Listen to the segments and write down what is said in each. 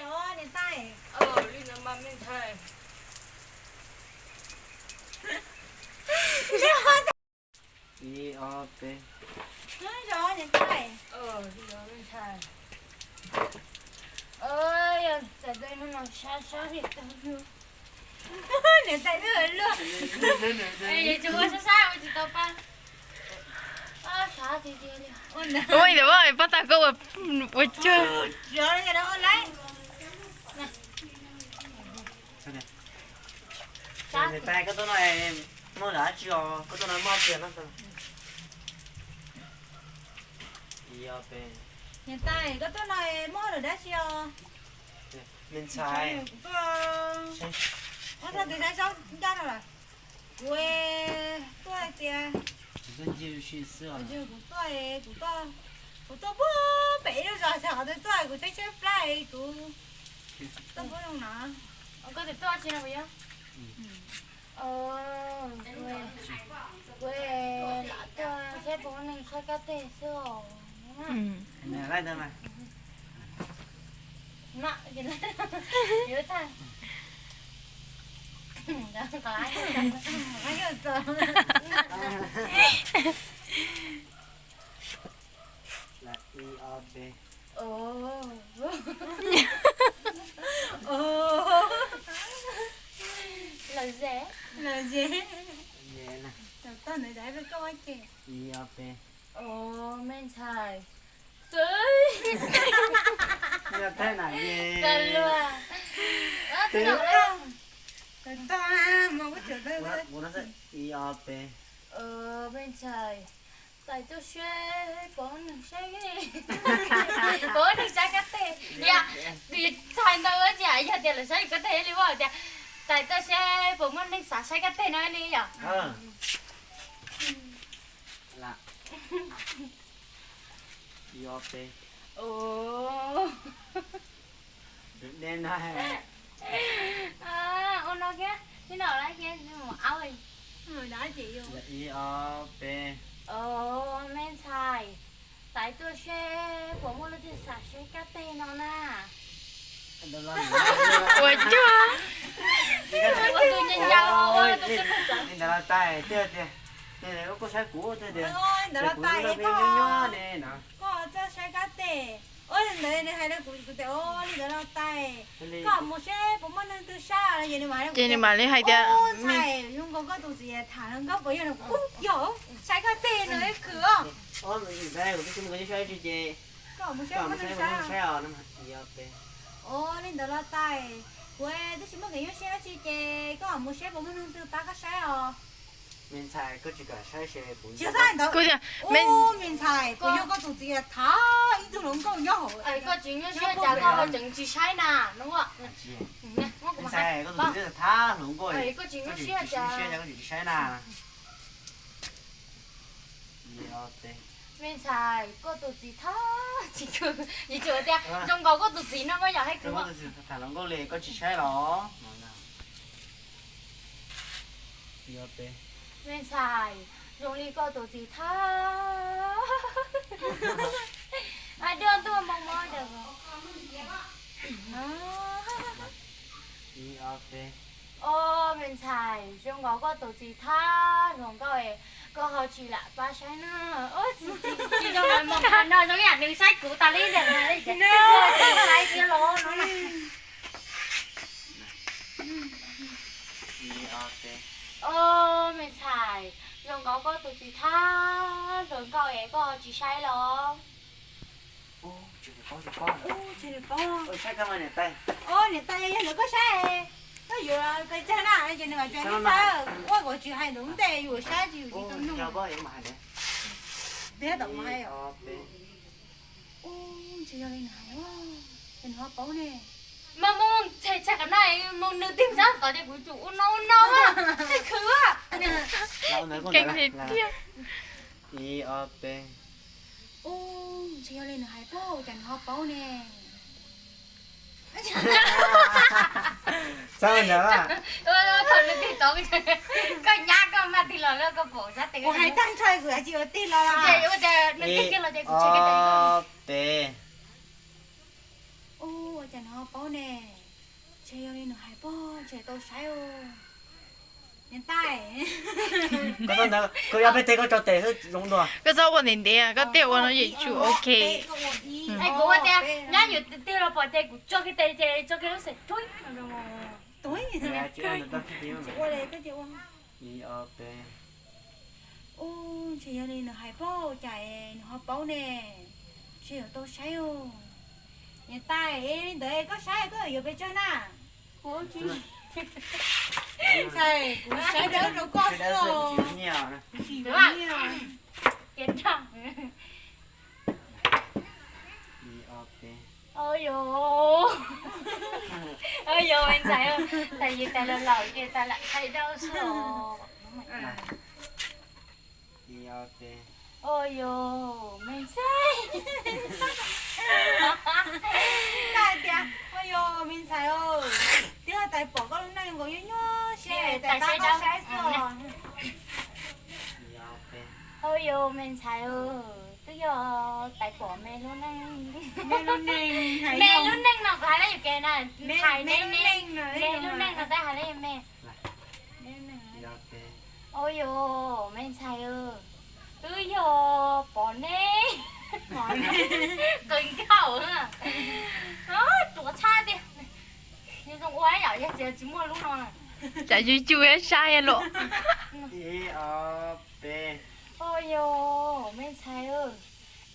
Niam tais. Ib ob peb. Niam tais. Niam tais luag. Ua ntawm pab tag koj ua cuag. Niam tais, koj tuaj no muaj dab tsi os? Koj tuaj no muaj tiag no. Niam tais, koj tuaj no muaj dab tsi os? Me ntxhais, kuv tuaj, kuv tuaj tiv saib saib ncaj no lawm. Kuv tuaj hais tias, kuv tuaj, kuv tuaj, kuv tuaj pem ib lub zos xwb, kuv tuaj, kuv tshaib tshaib plab, kuv tuaj pem no. Koj tuaj tsis no puas yog? Kuv lam tuaj saib puas muaj neeg saib kab teg xwb os. Lawm ze, lawm ze. Tau ntawd, koj ua ces. Me ntxhais, txawj luag. Me ntxhais, tais tuaj seb puas muaj neeg saib, puas muaj neeg saib kab teg. Yog tus txhais ntawd tsis yog tias lawv saib yus kab teg li, tias tais tuaj seb puas muaj neeg xav saib kab teg no li yom. Ua no thiab, tib no lawm thiab, mus auj. Ib ob peb. Me ntxhais, tais tuaj seb puas muaj leej twg xav saib kab teg no na. Ua cuag. Ua tus nyaum nyaum ua tus nyaum nyaum. Li ntawd los tais, twb tias, koj saib kuv, twb tias, ntawd los tais, koj txawj saib kab teg. Ua li ntawd nws hais rau kuv, kuv tias, ua li ntawd los tais, koj mus seb puas muaj neeg twg saib. Ces nws mam li hais tias, ntxhais, zoo nkaus koj tus txiv tham hluas nkauj puas yog, yog saib kab teg no ib khwv os. Koj mus seb puas muaj neeg saib. Ua li ntawd los tais, kuv twb tsis muaj kev nyuaj siab dab tsi ces koj mus seb puas muaj neeg twg pab koj saib os. Me ntxhais, koj tsis kam saib se kuv, kuv tias, me ntxhais, puas yog koj tus txiv tham ib tug hluas nkauj nyob hauv, koj tsis nyuaj siab cas koj ho tseem tsis saib na. Me ntxhais, koj tus txiv tham hluas nkauj, koj tsis nyuaj siab cas koj tsis saib na. Me ntxhais, koj tus txiv tham tsis kawg, yus tsuas tias zoo nkaus koj tus txiv no mas yog hais koj tus txiv tham hluas nkauj li koj tsis saib los? Me ntxhais, zoo li koj tus txiv tham, hais dua ntuj mob mob. Ua me ntxhais, zoo nkaus koj tus txiv tham hluas nkauj es koj ho tsis lam pab saib na. Tsis zoo mus qhov no zoo yam nws saib kuv tas li ntawm no, saib tiag los no. Ua me ntxhais, zoo nkaus koj tus txiv tham hluas nkauj es koj ho tsis saib los? Niam tais, yog ntawd koj saib, koj yuav koj txawj na, ces nws mam tso neb txawj, ua kom tsis hais ntawd ntej yus saib tsis yus tsis tau nug. Peb tom mus hais os. Ntshe yog li nws hais, ces nws ho paub ne. Mas mus txhais txhais qhov no, mus nws tig sab tod ces kuv tsum ua no ua no, tib khwv. Keej li tiag. Ib ob peb. Ub, ntshe yog li nws hais paub, cas nws ho paub ne. Txhob ntawd. Thaum nws tig tod, koj nyab koj maj tig los lawm, koj pom sab tes. Kuv hais tag nrho kuv tsis ua tig los. Ces ua cas nws tig kiag los ces kuv tshem kiag tes. Ib ob peb. Ub, cas Ho paub ne, ntshe yog li nws hais pog ntshe tau saib os. Niam tais, koj txhob ntawd, koj yuav peb teg koj tso tes xwb zoo dua. Koj txhob ua ntev ntev, koj tiag ua no yeej tsuas ok. Kuv ua tias nyab yus tiag los pom ces kuv tso kiag tes ces tso kiag lub xeem tub. Ib ob peb. Ub, ntshe yog li nws hais pog ua cas nws ho paub ne. Ntshe yuav tau saib os. Niam tais, li ntawd koj saib koj yuav pes tsawg na? Kuv saib dawb rau koj xwb os. Tsis nyiam. Ib ob peb. Ua yog, ua yog me ntxhais, tais yus tais laus laus ces tais lam tais dawb xwb os. Ib ob peb. Ua yog me ntxhais. Koj hais tias ua yog me ntxhais, twb yog tais pom koj lub neej nkaus nyuaj nyuaj siab tais pab koj saib xwb os. Ua yog me ntxhais, twb yog tais pom me lub neej, me lub neej no kuv hais lawm yus ke na, ntxhais me lub neej no tab hais lawm yus me. Ua yog me ntxhais, twb yog pom nej qw nkauj, tuav tshaj tiag. Yus zoo ua yam yog tsis muaj lub no. Cas yus cus saib los. Ib ob peb. Ua yog me ntxhais,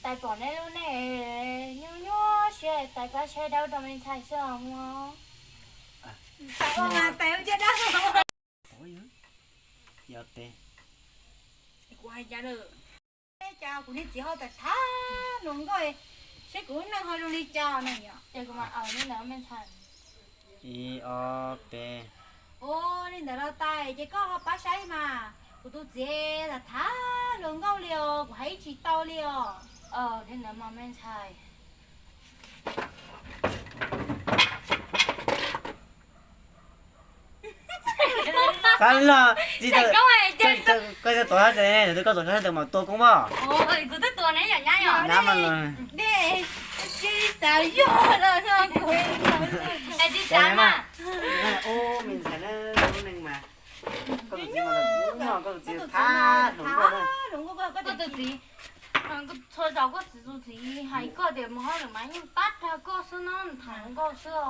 tais pom nej lub neej nyuaj nyuaj siab tais pab saib dawb rau me ntxhais xwb os muaj. Tais ua mas tais ua caj dab. Ib ob peb. Kuv hais cas lawm? Cas kuv niag txiv ho tham tham hluas nkauj, saib kuv lub neej ho zoo li cas na yom. Ib ob peb. Ua li ntawd los tais ces koj ho pab saib mas, kuv tus txiv tham tham hluas nkauj li os, kuv hais ib tsis tau li os. Li ntawd mas me ntxhais. Xav los tsis tau, koj tuav sab tes, koj tuav sab tes mas tua koob mog. Kuv twb tuav ne yom nyab yom. Nyab mas los. Tsis xav yog los no kuv tsis xav mas. Ub, me ntxhais na, lub neej mas koj tus txiv mas, koj tus txiv tham hluas nkauj na. Koj tus txiv, txhua zaus koj txiv tus txiv hais koj tias mus hauj lwm mas yeej tab rag koj xwb no, tham hluas nkauj xwb os.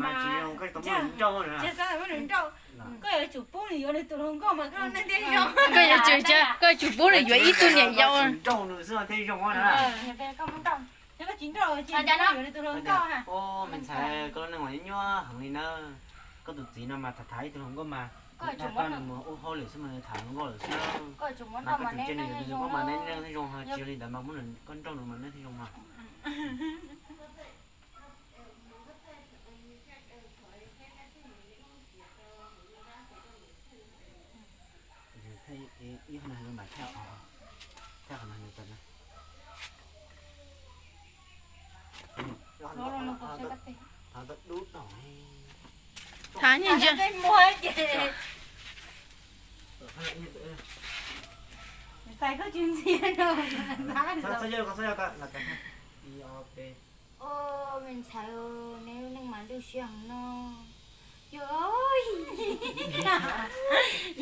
Mas tsis zoo, koj tsis tau muab nws nrauj na. Koj yuav tsum pub nws yuav nws tus hluas nkauj mas koj lub neej thiaj zoo. Koj yuav tsum, koj yuav tsum pub nws yuav ib tug niam yau. Nrauj nws xwb thiaj zoo na. Koj tsis nrauj, tsis pub yuav nws tus hluas nkauj. Ub, me ntxhais, koj lub neej mas nyuaj heev li na. Koj tus txiv no mas tham tham ib tug hluas nkauj mas, koj nws mus ua hauj lwm xwb mas nws tham hluas nkauj lawm xwb. Mas koj tsum cia nws yuav nws tus hluas nkauj mas neb neej thiaj zoo, ho tsis li ntawd mas muab nws, koj nrauj nws mas neb thiaj zoo mas. Thab nyi ntsia. Ua, me ntxhais, neb lub neej mas lwj siab heev no. Yog,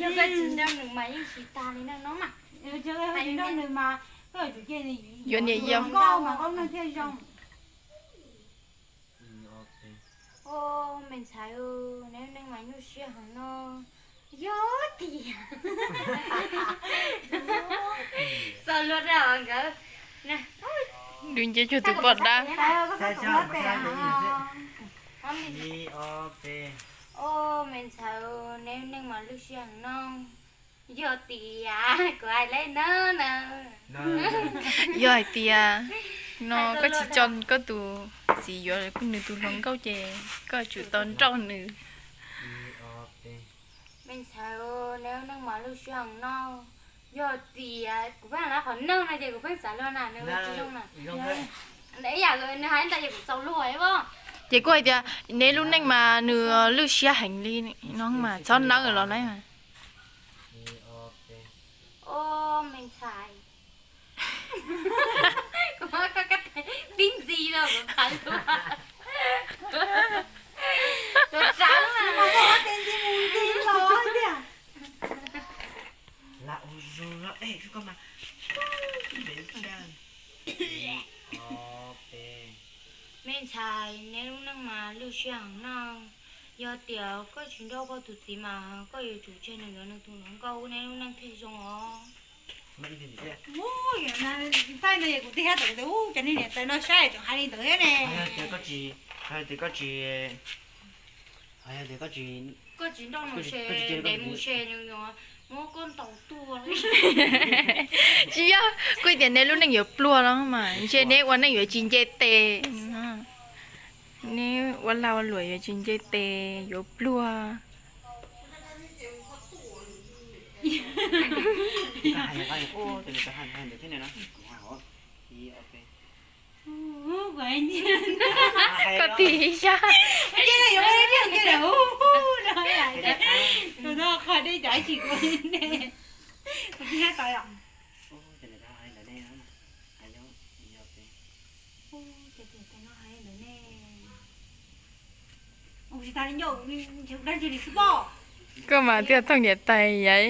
yog koj tsis nrauj nws mas yeej tsis tas li no no mas. Nrauj nws mas koj yuav niam yau mas koj neej thiaj zoo. Ua, me ntxhais, neb lub neej mas nyuaj siab heev no. Yog tias txog luag rau nkawd. Dub nciab cuag tus poj dab. Ua, me ntxhais, neb lub neej mas lwj siab heev no. Yog tias kuv hais li no na. Yog hais tias no koj tsis tso koj tus txiv yuav nws tus hluas nkauj ces koj tsum tau nrauj nws. Me ntxhais, neb lub neej mas lwj siab heev no. Yog tias kuv pheej hais qhov neeg no ces kuv pheej xav luag na, nws tsis zoo na. Ib yam nws hais ntawd ces kuv txaus luag os. Ces kuj hais tias neb lub neej mas nws lwj siab heev li no mas txhob nawb los na. Ua, me ntxhais, kuv muab koj kab tes tib ntxiv los kuv qhov ntawd. Tus tsawv mas muaj tes ntxi mus ntxi los tiag. Lam ua zoo los, ej, koj mas. Ib, ob, peb. Me ntxhais, neb lub neej mas lwj siab heev na. Yog tias koj tsis nrauj koj tus txiv mas koj yuav tsum tseg nws yuav nws tus hluas nkauj, neb lub neej thiaj zoo os. Thaij no es kuv twb thiab tau tias ub, cov niag niam tais no saib tseem hais li ntawd thiab ne. Tias koj tsis, tias koj tsis, tias koj tsis, koj tsis nrauj nws ces nws yuav muab koj ntaus tuag. Tsis yog, kuj tias neb lub neej yuav pluag no mas ntshe neb ua neej yuav tsis nce tes. Neb ua lag ua luam yuav tsis nce tes, yuav pluag. Koj tig ib sab. Koj mas thiaj thooj niam tais yam.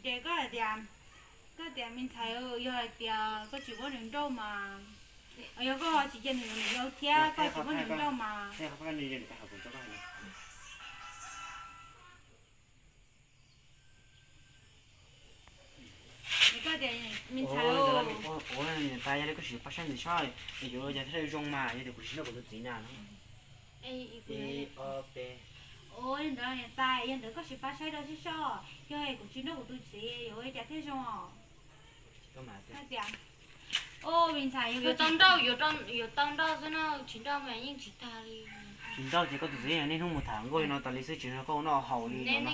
Ces koj hais tias, koj tias me ntxhais, yog hais tias koj tsis muab nws nrauj mas, yog koj tsis cia nws yuav nws yau thiab koj tsis muab nws nrauj mas. Koj tias me ntxhais, niam tais, yog li koj sim pab saib ntxiv saib, yuav cas thiaj zoo mas yog tias kuv tsis nrauj kuv tus txiv na. Ib, ob, peb. Ua li ntawd niam tais, yog ntawd koj sim pab saib rau seb soj, yog kuv tsis nrauj kuv tus txiv yuav ua li cas thiaj zoo os. Tias, o, me ntxhais, yuav tau nrauj, yuav tau nrauj xwb no, tsis nrauj mas yeej tsis tag li. Tsis nrauj ces koj tus txiv niaj hnub mus tham nkauj li no tas li xwb, tsis nrog koj ua noj haus li no.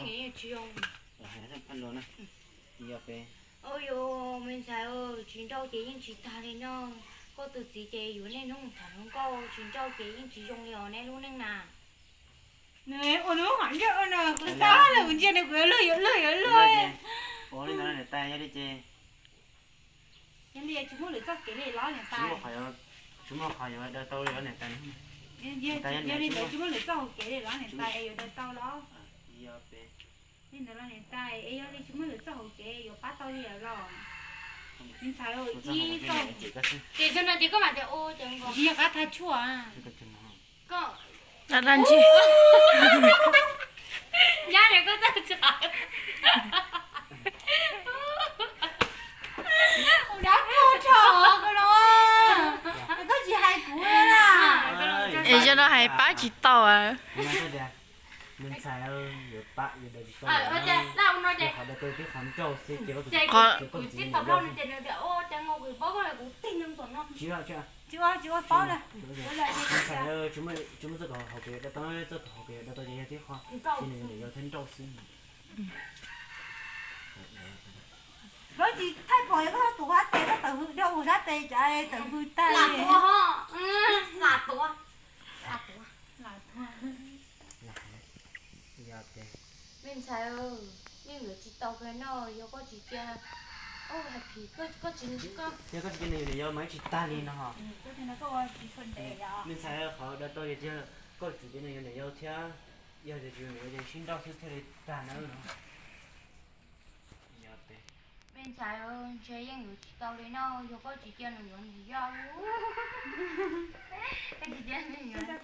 Yog peb. Au yos, me ntxhais, tsis nrauj ces yeej tsis tag li no. Koj tus txiv ces yuav niaj hnub mus tham hluas nkauj, tsis nrauj ces yeej tsis zoo li os neb lub neej na. Nws ua nws hom ntsej no, kuv xav lawm kuv ntsia nws kuv yuav luag yuav luag yuav luag. Ua li no niam tais, yog li ces, yog li tsis muaj lwm txoj kev li los niam tais. Tsis muaj qhov yuav daws tau li los niam tais. Yog li ntawd tsis muaj lwm txoj hauv kev li los niam tais, es yuav daws tau los? Li ntawd los niam tais, es yog li tsis muaj lwm txoj hauv kev yuav pab tau li lawm los? Me ntxhais, ib txoj, ces txog no ces koj mam tias ua ces tsis yog qab thaj tshuaj. Koj dab ntsi. Nyab, koj txawj txawj. Dab tuag tso koj no. Koj tsis hais kuv na. Es zoo no hais pab tsis tau. Me ntxhais, yuav pab yuav daws tsis tau, qhov daws tau tib qhov nrauj xwb ces koj tus txiv, koj tus txiv, tsis ua, tsis ua paub na. Me ntxhais, tsis muaj txoj hauv kev daws tau, txoj hauv kev daws tau ces yog tib qho, ces nws yuav niam yau thiab nrauj xwb. Koj tsis thaij pom koj tus hab tes, koj tawm hws dhau ua sab tes cas tawm hws tag li. Lam tuav, lam tuav. Me ntxhais, yeej yuav tsis tau kiag no, yog koj tsis cia, hais phim, koj tsis, yog koj tsis cia nws yuav niam yau mas yeej tsis tag li no. Me ntxhais, qhov daws tau ces yog koj tsis cia nws yuav niam yau thiab, yog tias tsis yuav niam yau ces sib nrauj xwb thiaj li tag na. Me ntxhais, ntshe yeej yuav tsis tau li no, yog koj tsis cia nws yuav niam yau, koj tsis cia nws yuav